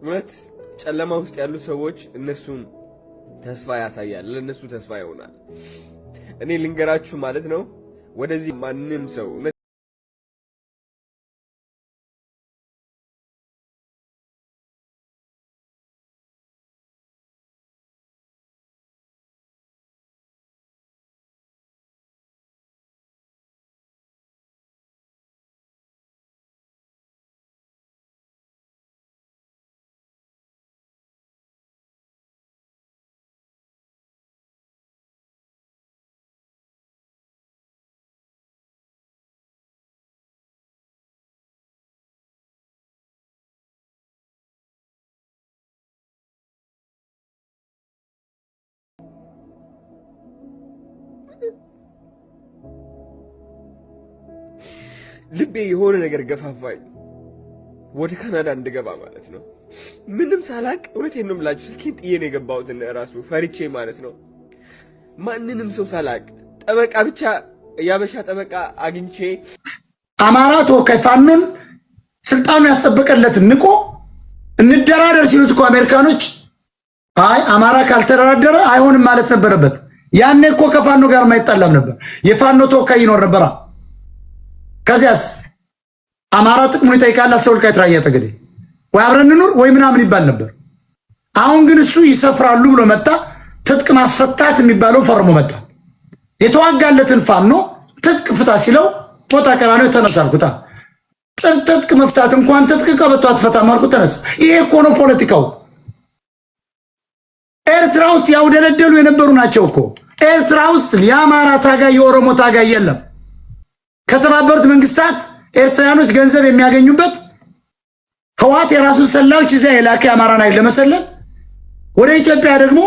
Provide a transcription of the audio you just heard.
እውነት ጨለማ ውስጥ ያሉ ሰዎች እነሱን ተስፋ ያሳያል፣ ለእነሱ ተስፋ ይሆናል። እኔ ልንገራችሁ ማለት ነው፣ ወደዚህ ማንም ሰው ልቤ የሆነ ነገር ገፋፋኝ ወደ ካናዳ እንድገባ ማለት ነው። ምንም ሳላቅ፣ እውነቴን ነው የምላችሁ፣ ስልኬን ጥዬ ነው የገባሁት እራሱ ፈርቼ ማለት ነው። ማንንም ሰው ሳላቅ ጠበቃ ብቻ፣ የአበሻ ጠበቃ አግኝቼ። አማራ ተወካይ ፋኖን ስልጣኑን ያስጠበቀለትን ንቆ እንደራደር ሲሉት እኮ አሜሪካኖች አይ አማራ ካልተደራደረ አይሆንም ማለት ነበረበት። ያኔ እኮ ከፋኖ ጋር ማይጣላም ነበር። የፋኖ ተወካይ ይኖር ነበራ። ከዚያስ አማራ ጥቅሙን ይጠይቃል። ስለ ወልቃይት ራያ ጠገዴ ወይ አብረን እንኑር ወይ ምናምን ይባል ነበር። አሁን ግን እሱ ይሰፍራሉ ብሎ መጣ። ትጥቅ ማስፈታት የሚባለው ፈርሞ መጣ። የተዋጋለትን ፋኖ ትጥቅ ፍታ ሲለው ቦታ ቀራንዮ ተነሳ አልኩታ። ትጥቅ መፍታት እንኳን ትጥቅ ቀበቶ አትፈታም አልኩት፣ ተነሳ። ይሄ እኮ ነው ፖለቲካው። ኤርትራ ውስጥ ያውደለደሉ የነበሩ ናቸው እኮ። ኤርትራ ውስጥ የአማራ ታጋይ የኦሮሞ ታጋይ የለም። ከተባበሩት መንግስታት ኤርትራያኖች ገንዘብ የሚያገኙበት፣ ህወሓት የራሱን ሰላዮች እዚያ የላከ የአማራን ኃይል ለመሰለል፣ ወደ ኢትዮጵያ ደግሞ